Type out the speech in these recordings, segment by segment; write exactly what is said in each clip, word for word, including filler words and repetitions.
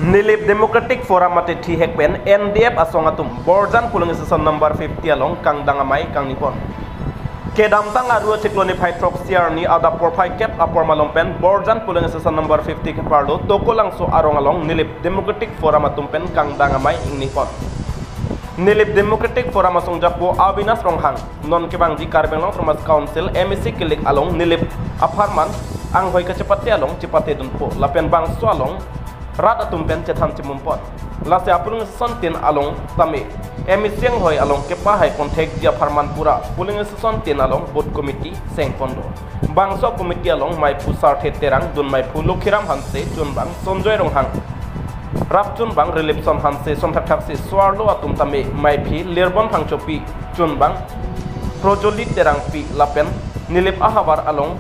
Nilip Democratic Forum mate thihek pen N D F asong atum Borjan polling station number fifty along kangdang amei kangni pon. Kedamtang Aru achiklo niphai throksi arni adap porphai kep apor malom pen Borjan polling station number fifty keparlo Tokolangso arong along Nilip Democratic Forum atum pen kangdang amei ingni pon. Nilip Democratic Forum asongjapo Avinash Ronghang non kevangji Karbi Anglong Autonomous Council M A C kilik along Nilip apharman anghoi kachepate along chepatedunpo lapen bangso along rat atum pen chethan chimum pon. Lasi apolling station tin along tame M A C anghoi along kepahai ponthekji apharman pura polling station tin along booth committee seng ponlo. Bangso committee along maiphu Sarthe Terang, dun maiphu Lokhiram Hanse, chunbang Sonjoy Ronghang, rap chunbang Rilipson Hanse, sonthakthak si so-arlo atum tame maiphi Lirbon Phangchopi, chunbang Projoli Terangpi lapen Nilip ahavar along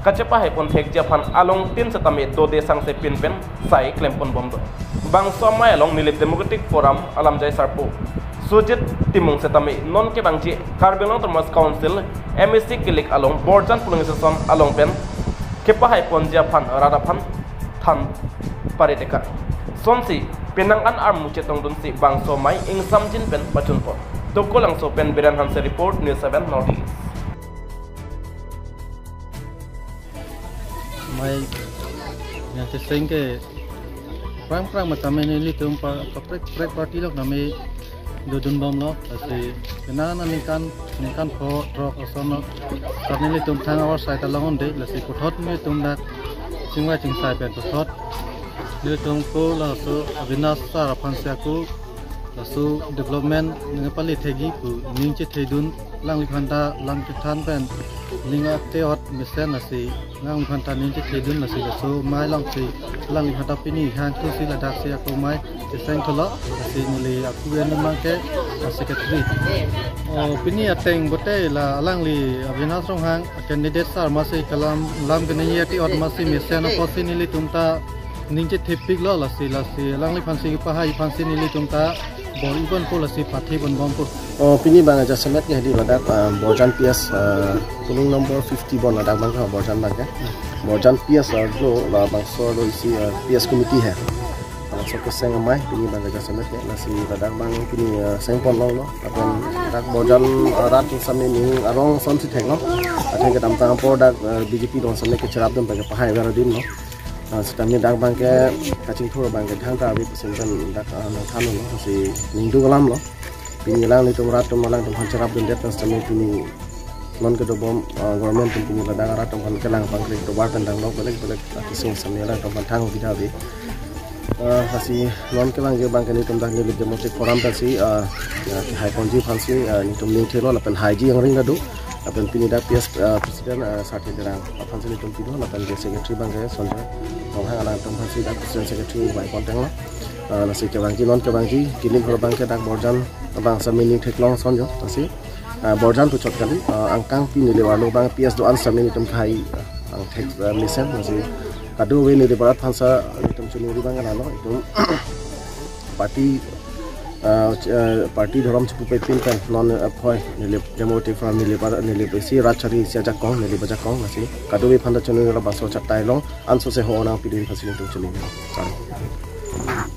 kachepahai ponthekji aphan along tin setame dode sangse pin pen sai klempon bomdo. Bangso amei along Nilip Democratic Forum alamjai sarpo Sujit Timung setame non kevangji Karbi Anglong Autonomous Council M A C kilik along Borjan polling station along pen kepahai ponji aphan rat aphan than parideka. Sonsi penang an armu chetongdunsi bangso amei ingsamjin pen pachun pon. Tokolangso pen Biren Hanse report, News seven North East. Amei yang cheseng ke prang prang matame nelitum pa kaprek prek party lok name dodun bomlo, lasi penang aningkan ningkan pho throk asonlo. Kar nelitum thang our side along onde, lasi puthot nelitum dak chingvai chingsai pen puthot nelitum ko laso Avinash sir aphan si ako laso development nangpale thekji pu ning chethedun, alangliphan ta lam kethan pen ning ate ot mesen, lasi alangliphan ta ning chethedun, lasi laso amei alongsi alangliphan ta pini hangthusi ladak si ako amei cheseng thulo, lasi neli aku endun abangke secretary. O, pini ateng bote la alangli Avinash Ronghang candidate sir masi kalam lam keningje ate ot masi mesen apotsi nelitum ta ning chethepiklo, lasi lasi alangliphan si kepahai aphan si nelitum ta bor-i ponpo, lasi pathi pon bompo. O, pini abang jasemet ke hedi ladak, ah, Borjan P S, ah, polling number fifty bon ladak abang ke Borjan abang ke. Borjan P S arlo labangso arlo isi, ah, P S committee he. Labangso keseng amei pini abang jasemet ke, lasi ladak abang pini, ah, seng pon longlo. Lapen dak Borjan, ah, rat sami ning arong sonsi theklo. Athe kedamtang apor dak, ah, B J P along sami kecherapdun abang kepahai ver adim lo. Ah, setame dak abangke kachingthur abangke thangta ave pusi pen dak, ah, nangthanlo, si ningduk alamlo. Pini alanglitum rat atum alangtum aphan cherapdundet, setame pini non kedobom, ah, government atum pini ladak rat atum aphan kelang pangkri tovar pen danglo, belek belek, ah, kesung setame alangtum aphan thang bida ave. Ah, lasi non kevangji abangke nelitum dak Nilip Democratic Forum pensi, ah, ah, kehai ponji aphansi, ah, nelitum ning thelo lapen haiji angring ta do. Lapen pini dak P S, ah, President, ah, Sarthe Terang aphansi nelitum pido, lapen ke secretary abangke Sonjoy Ronghang alangtum aphansi dak President Secretary bai konteng lo. Ah, lasi kevangji non kevangji, kini bhor abangke dak Borjan abang sami ning theklong sonjo, lasi, ah, Borjan puchot kali, ah, angkang pi neli arlo abang P S do-an sami nelitum kehai, ah, angthek, ah, mesen, lasi kadokave neli barat aphansi nelitum chunuri abang lalo, itum party, ah, ch-, ah, party dhorom chepupepin pen non, ah, phoi, Nilip Democratic Forum, Nilip ar-, Nilip isi rat chari isi ajakong, Nilip ajakong, lasi kadokave aphan ta chunuri labangso chatai along ansose ho nangpidun aphansi nelitum chunuri. Sorry.